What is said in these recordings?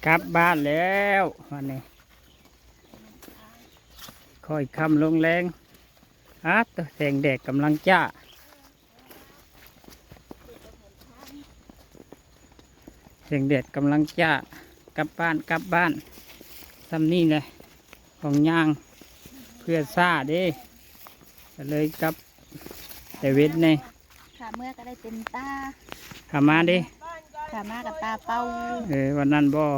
ກັບບ້ານແລ້ວວັນນີ້ ຄ່ອຍຄ່ຳລົງແລງ. ອາດໂຕ ແສງແດດກຳລັງຈ້າ ແສງແດດກຳລັງຈ້າ. ກັບບ້ານ ກັບບ້ານ ສ່ຳນີ້ແຫຼະ ຂອງຍ່າງເພື່ອຊ້າເດ້ ກະເລີຍກັບແຕ່ເວັນແດ່. ຂາເມືອກະໄດ້ເຕັມຕາ ຂາມາເດ້ ຂາມາກະຕາເປົ່າ. ເອີ ວັນນັ້ນບໍ່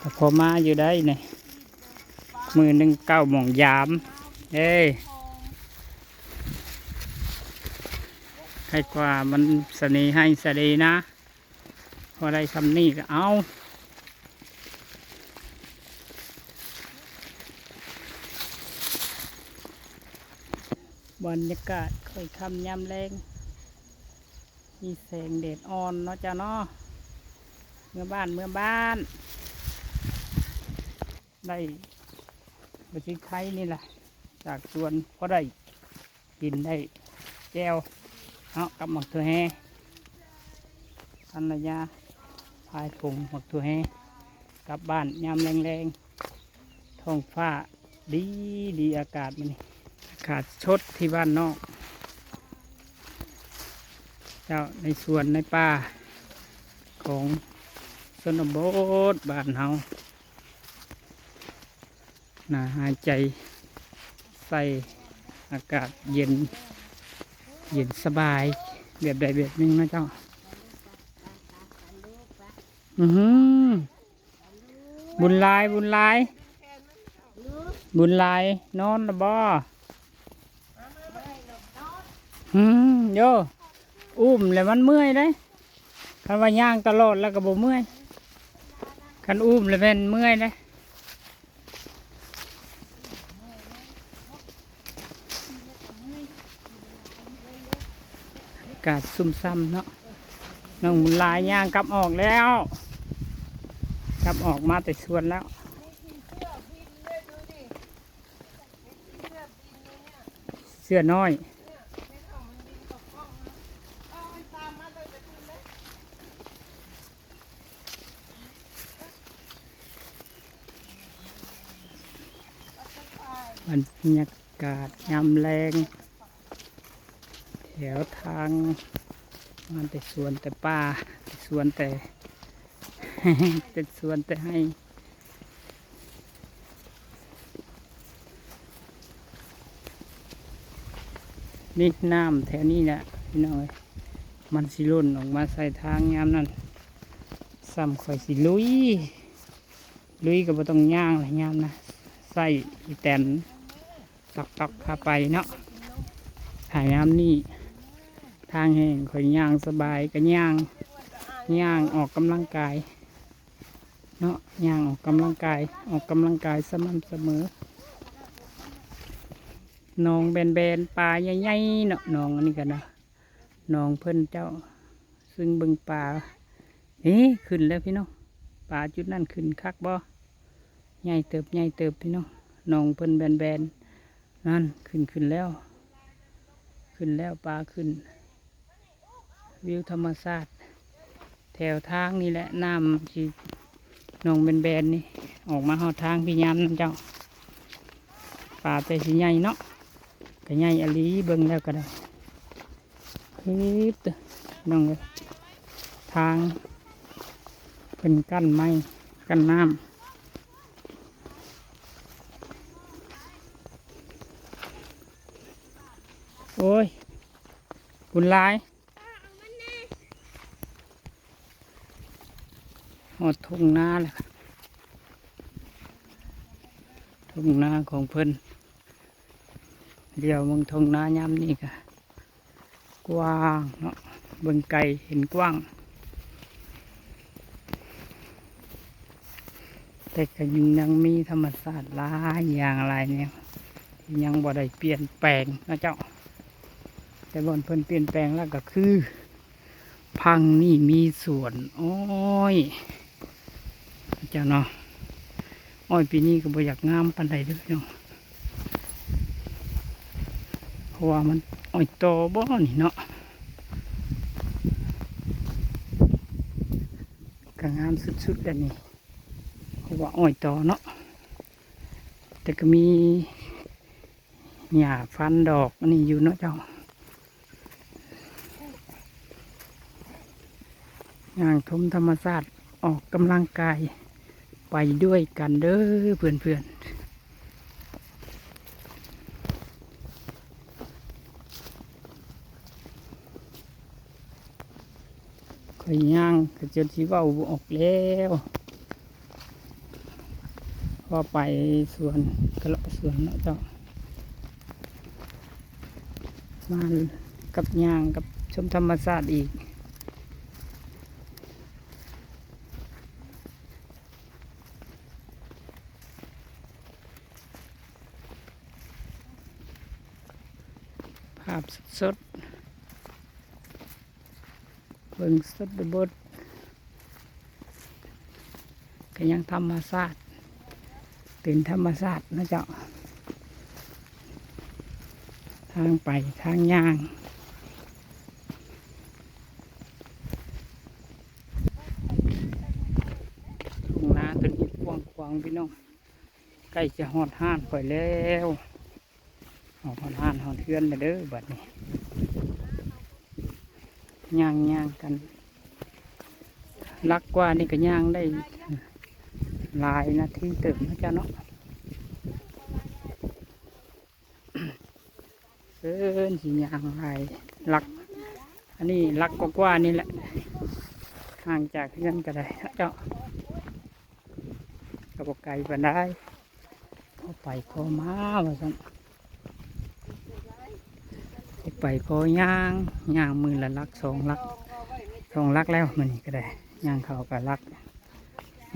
ກະພໍມາຢູ່ໄດ໋ນີ້ ມື້ໜຶ່ງເກົ້າໂມງຍາມເດ້. ໃຫ້ກວ່າມັນສະເໜໄຮ່ສະເໜນາ ພໍໄດ້ຊ່ຳນີ້ກະເອົາ. ບັນຍາກາດຄ່ອຍຄ່ຳຍາມແລງ ມີແສງແດດອ່ອນເນາະເຈົ້າເນາະ. ເມືອບ້ານ ເມືອບ້ານ ໄດ້ບັກຊິໄຄນີ້ລະ ຈາກສວນ ພໍໄດ້ກິນໄດ້ແຈ່ວເນາະ ກັບໝາກຖົ່ວແຮ່. ພັນລະຍາພາຍຖົງໝາກຖົ່ວແຮ່ກັບບ້ານຍາມແລງໆ. ທ້ອງຟ້າດີດີ ອາກາດມື້ນີ້ ອາກາດສົດທີ່ບ້ານນອກເຈົ້າ ໃນສວນໃນປ່າຂອງຊົນນະບົດບ້ານເຮົາ. ໜ້າຫາຍໃຈໃສ່ ອາກາດເຢັນ ເຢັນສະບາຍ ແບບໃດແບບໜຶ່ງນະເຈົ້າ. ອືຫື ບຸນຫຼາຍ ບຸນຫຼາຍ ບຸນຫຼາຍ. ນອນລະບໍ່? ອືມ ໂຢ ອຸ້ມແລ້ວມັນເມື່ອຍເດ້. ຄັນວ່າຍ່າງຕະຫຼອດແລ້ວກະບໍ່ເມື່ອຍ ຄັນອຸ້ມແລ້ວແມ່ນເມື່ອຍເດ້. ອາກາດຊຸ່ມຊ່ຳເນາະ. ນ້ອງບຸນຫຼາຍຍ່າງກັບອອກແລ້ວ ກັບອອກມາແຕ່ສວນແລ້ວ. ເສືອນ້ອຍ ບັນຍາກາດຍາມແລງ ແຖວທາງມາແຕ່ສວນແຕ່ປ່າ ແຕ່ສວນແຕ່ ແຕ່ສວນແຕ່ໄຮ່. ນີ້ນ້ຳແຖວນີ້ແຫຼະພີ່ນ້ອງເອີຍ ມັນຊິຫຼົ່ນອອກມາໃສ່ທາງຍາມນັ້ນ ສ່ຳຂ້ອຍຊິລຸຍ ລຸຍກະບໍ່ຕ້ອງຍ່າງແຫຼະຍາມນະ ໃຊ້ອີ່ແຕນຕອກໆ ພາໄປເນາະ. ຖ້າຍາມນີ້ທາງແຫ້ງ ຂ້ອຍຍ່າງສະບາຍ ກະຍ່າງ ຍ່າງອອກກຳລັງກາຍ ເນາະ ຍ່າງອອກກຳລັງກາຍ ອອກກຳລັງກາຍສະໝ່ຳສະເໝີ. ໜອງແບນໆ ປາໃຫຍ່ໆ ເນາະ ໜອງອັນນີ້ກະນະ ໜອງເພິ່ນເຈົ້າ ຊຶ່ງເບິ່ງປາ ເອີ ຂຶ້ນແລ້ວພີ່ນ້ອງ ປາຈຸດນັ້ນຂຶ້ນຄັກບໍ່? ໃຫຍ່ເຕີບ ໃຫຍ່ເຕີບພີ່ນ້ອງ ໜອງເພິ່ນແບນໆ ນັ້ນ ຂຶ້ນ ຂຶ້ນແລ້ວ ຂຶ້ນແລ້ວ ປາຂຶ້ນ. ວິວທຳມະຊາດແຖວທາງນີ້ແຫຼະ ນ້ຳຊິໜອງແບນໆ ນີ້ ອອກມາຮອດທາງພີ່ຍາມນັ້ນເຈົ້າ. ປາແຕ່ຊິໃຫຍ່ເນາະ ກະໃຫຍ່ອີ່ຫຼີ ເບິ່ງແລ້ວກະໄດ້. ຮຶບ ພີ່ນ້ອງເອີຍ ທາງເພິ່ນກັ້ນໄມ້ ກັ້ນນ້ຳ. ໂອ້ຍ ບຸນຫຼາຍ. ຮອດທົ່ງນາແລ້ວ ທົ່ງນາຂອງເພິ່ນ. ດຽວເບິ່ງທົ່ງນາຍາມນີ້ກະກວ້າງເນາະ ເບິ່ງໄກເຫັນກວ້າງ. ແຕ່ກະຍັງມີທຳມະຊາດຫຼາຍຢ່າງຫຼາຍແນວ ທີ່ຍັງບໍ່ໄດ້ປ່ຽນແປງເນາະເຈົ້າ. ແຕ່ບ່ອນເພິ່ນປ່ຽນແປງແລ້ວກະຄື ພັງນີ້ມີສວນອ້ອຍເຈົ້າເນາະ. ອ້ອຍປີນີ້ກະບໍ່ຢາກງາມປານໃດເດີ້ພີ່ນ້ອງ ເພາະວ່າມັນອ້ອຍຕໍ່ບໍ່ນີ້ເນາະ. ກະງາມສຸດໆ ແລ້ວນີ້ ເພາະວ່າອ້ອຍຕໍ່ເນາະ ແຕ່ກໍມີຫຍ້າຟັນດອກອັນນີ້ຢູ່ເນາະເຈົ້າ. ຍ່າງຊົມທຳມະຊາດ ອອກກຳລັງກາຍໄປດ້ວຍກັນເດີເພື່ອນໆ. ຂ້ອຍຍ່າງກໍຈົນຊິເວົ້າບໍ່ອອກແລ້ວ ເພາະໄປສວນ ກະເລາະສວນເນາະເຈົ້າ ມາກັບຍ່າງກັບຊົມທຳມະຊາດອີກ. ພາບສົດໆ ເບິ່ງຊົນນະບົດ ກໍຍັງທຳມະຊາດ ເປັນທຳມະຊາດເນາະເຈົ້າ ທາງໄປທາງຍ່າງ ທົ່ງນາຕົວນີ້ກວ້າງຂວາງພີ່ນ້ອງ. ໃກ້ຈະຮອດຮ້ານຂ້ອຍແລ້ວ ຮອດຮ້ານຮອດເຮືອນແລ້ວເດີບັດນີ້. ຍ່າງໆກັນ ຫຼັກກວ່ານີ້ກໍຍ່າງໄດ້ຫຼາຍນາທີເຕີບເນາະເຈົ້າເນາະ. ເອີ້ນຊິຍ່າງຫຼາຍຫຼັກ ອັນນີ້ຫຼັກກວ່າໆນີ້ແຫຼະ ຫ່າງຈາກເຮືອນກໍໄດ້ເນາະເຈົ້າ. ກໍບໍ່ໄກປານໃດ ພໍໄປພໍມາວ່າຊັ້ນ ພໍໄປພໍຍ່າງ ຍ່າງມື້ລະຫຼັກສອງຫຼັກ ສອງຫຼັກແລ້ວມື້ນີ້ກໍໄດ້ ຍ່າງເຂົ້າກໍຫຼັກ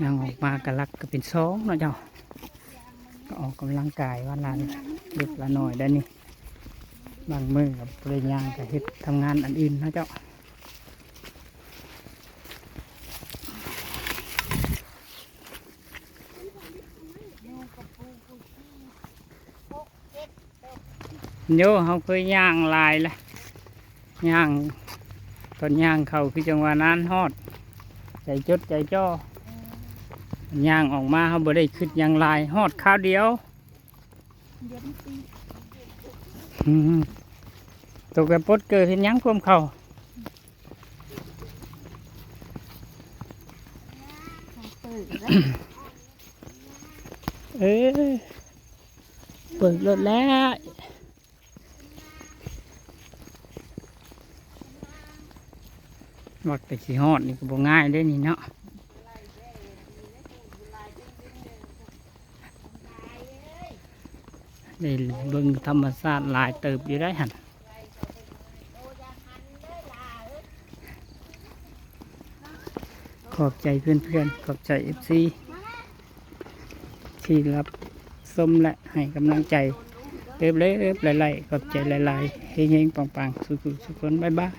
ຍ່າງອອກມາກໍຫຼັກ ກໍເປັນສອງເນາະເຈົ້າ. ກໍອອກກຳລັງກາຍວັນລະເລັກລະນ້ອຍໄດ້ນີ້ ບາງມື້ກໍບໍ່ໄດ້ຍ່າງ ກໍເຮັດທຳງານອັນອື່ນເນາະເຈົ້າ. ໂຍ ເຮົາເຄີຍຍ່າງຫຼາຍລະ ຍ່າງ ຕອນຍ່າງເຂົ້າຄືຈັ່ງວ່ານານຮອດ ໃຈຈົດໃຈຈໍ່ ຍ່າງອອກມາເຮົາບໍ່ໄດ້ຄິດຫຍັງຫຼາຍ ຮອດຄາວດຽວ. ອືມ ຕົກໄປປົດເກີເຮັດຫຍັງພວມເຂົ້າ ເອີ ເປີດລົດແລ້ວ ມັກແຕ່ຊິຮອດນີ້ກໍບໍ່ງ່າຍເດ້ນີ້ເນາະ. ໄດ້ເບິ່ງທຳມະຊາດຫຼາຍເຕີບຢູ່ໄດ໋ຫັ້ນ. ຂອບໃຈເພື່ອນໆ ຂອບໃຈເອັຟຊີທີ່ຮັບຊົມ ແລະ ໃຫ້ກຳລັງໃຈເລີບໆ ຫຼາຍໆ ຂອບໃຈຫຼາຍໆ ເຮັງໆ ປັງໆ ສູ່ໆ ທຸກຄົນ ບາຍບາຍ.